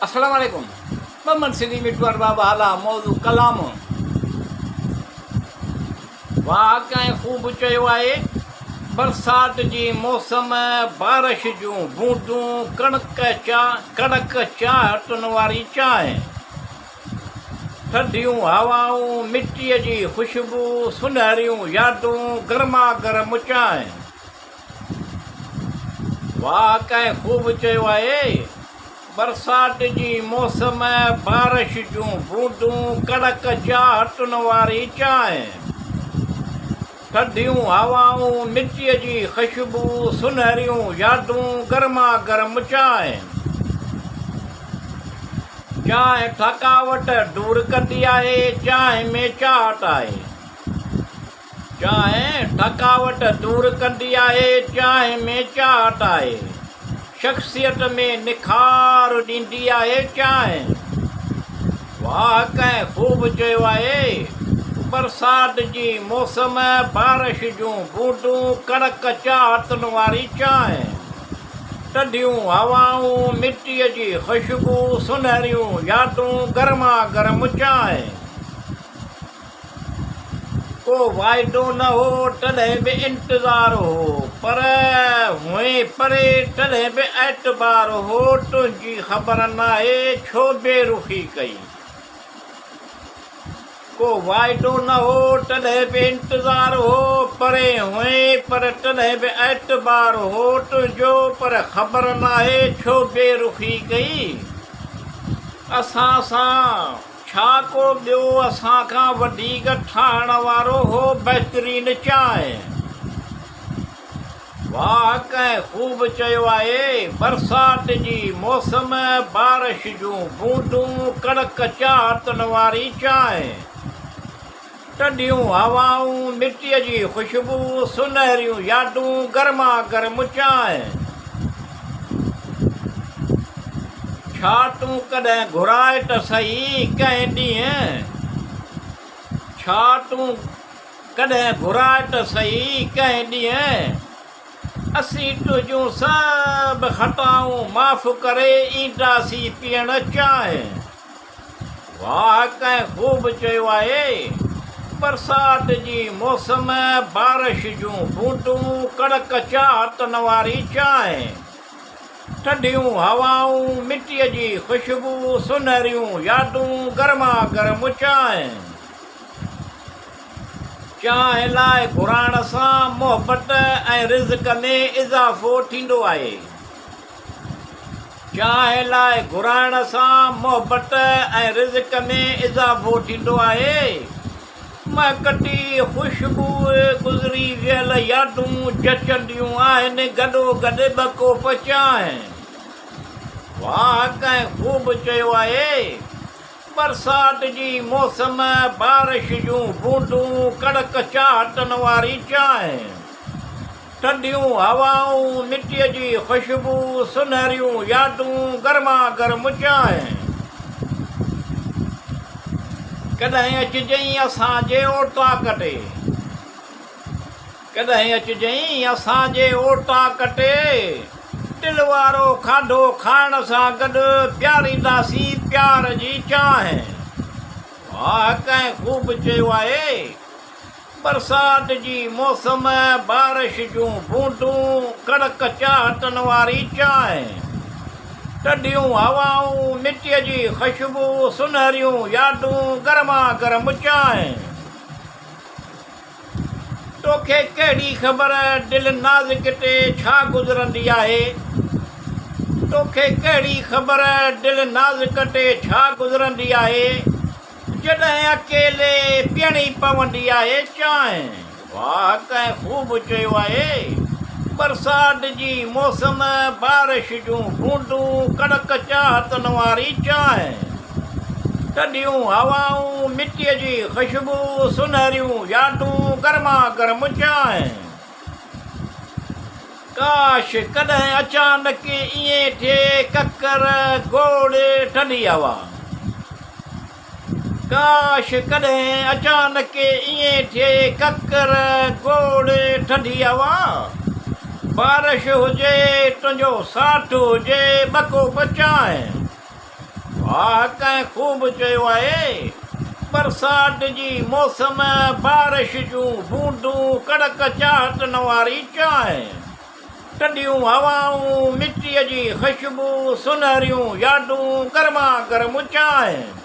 السلام عليڪم محمد سنڌي مٺو ارباب هالا موضوع ڪلام واهه ڪنهن خوب چيو آهي برسات جي موسم بارش جون بوندون ڪڻڪ چا ڪڙڪ چاهتن واري چانهه ٿڌيون هوائون مٽيء جي خوشبو سنهريون يادون گرما گرم چانهه واهه ڪنهن خوب چيو آهي، برسات جي موسم، بارش جون بوندون، ڪڙڪ چاهتن واري چانهه، ٿڌيون هوائون، مٽيء جي خشبو، سنهريون يادون، گرما گرم چانهه. چانهه ٿڪاوٽ دور ڪندي آهي، چانهه ۾ چاهت آهي. چانهه ٿڪاوٽ دور ڪندي آهي، چانهه ۾ چاهت آهي. شخصيت ۾ نکار ڏيندي آهي چانهه. واهه ڪنهن خوب چيو آهي، برسات جي موسم، بارش جون بوندون، ڪڙڪ چاهتن واري چانهه. ٽڍيون هوائون، مٽيء جي خوشبو، سنهريون يادون، گرما گرم چانهه. ڪو واعدو نه هو، تڏهن به انتظار هو، پر هئين پري، تڏهن به اعتبار هو، تنهنجي خبر ناهي ڇو بي رخي ڪئي. ڪو واعدو نه هو، تڏهن به انتظار هو، پري هئين، پر تڏهن به اعتبار هو، تنهنجو پر خبر ناهي ڇو بي رخي ڪئي. اسان سان. ڇا ڪو ٻيو اسان کان وڌيڪ ٺاهڻ وارو هو بهترين چانهه. واهه ڪنهن خوب چيو آهي برسات جي موسم بارش جون بوندون ڪڙڪ چاهتن واري چانهه ٽڍيون هوائون مٽيء جي خوشبو سنهريون يادون گرما گرم چانهه. ڇا تون ڪڏهن گهرائي ته سهي ڪنهن ڏينهن ڇا تون ڪڏهن گهرائي ته سهي ڪنهن ڏينهن اسين تنهنجون سڀ خطائون معاف ڪري اينداسين پيئڻ چانهه. واهه ڪنهن خوب چيو آهي، برسات جي موسم، بارش جون بوندون، ڪڙڪ چاهتن واري چانهه، ٺنڊيون هوائون، مٽيء جي خوشبو، سنهريون يادون، گرما گرم چانهه. چانهه لاء گهرائڻ سان محبت ۽ رزق ۾ اضافو ٿيندو آهي. چانهه لاء گهرائڻ سان محبت ۽ رزق ۾ اضافو ٿيندو آهي. مهڪندي خوشبوء گذري ويل يادون جچنديون آهن گڏوگڏ ٻه ڪوپ چانهه. واهه ڪنهن خوب چيو آهي. برسات جي موسم، بارش جون بوندون، ڪڙڪ چاهتن واري چانهه. ٺنڊيون هوائون، مٽيء جي خوشبو، سنهريون يادون، گرما گرم چانهه. ڪڏهن اچجئين اسان جي اوطاق تي. ڪڏهن اچجئين اسان جي اوطاق تي. دل وارو کاڌو کائڻ سان گڏ پيارينداسين پيار جي چانهه. واهه ڪنهن خوب چيو آهي. برسات جي موسم، بارش جون بوندون، ڪڙڪ چاهتن واري چانهه، ٽڍيون هوائون، مٽيء جي خشبو، سنهريون يادون، گرما گرم چانهه. توکي ڪهڙي خبر دل نازڪ تي ڇا گذرندي آهي؟ توکي ڪهڙي خبر دل نازڪ تي ڇا گذرندي آهي؟ جڏهن اڪيلي پيئڻي پوندي آهي چانهه. واهه ڪنهن خوب چيو آهي. برسات جي موسم، بارش جون بوندون، ڪڙڪ چاهتن واري چانهه. ٽڍيون هوائون، مٽيء جي خوشبو، سنهريون يادون، گرما گرم چانهه. ڪاش ڪڏهن اچانڪ ائين ٿئي ڪڪر گوڙ ٺنڊي هوا. ڪاش ڪڏهن اچانڪ ائين ٿئي ڪڪر گوڙ ٺنڊي هوا. بارش هجي تنهنجو ساٿ هجي ٻه ڪوپ چانهه. واهه ڪنهن خوب چيو آهي، برسات جي موسم، بارش جون بوندون، ڪڙڪ چاهتن واري چانهه، ٽڍيون هوائون، مٽيء جي خشبو، سنهريون يادون، گرما گرم چانهه.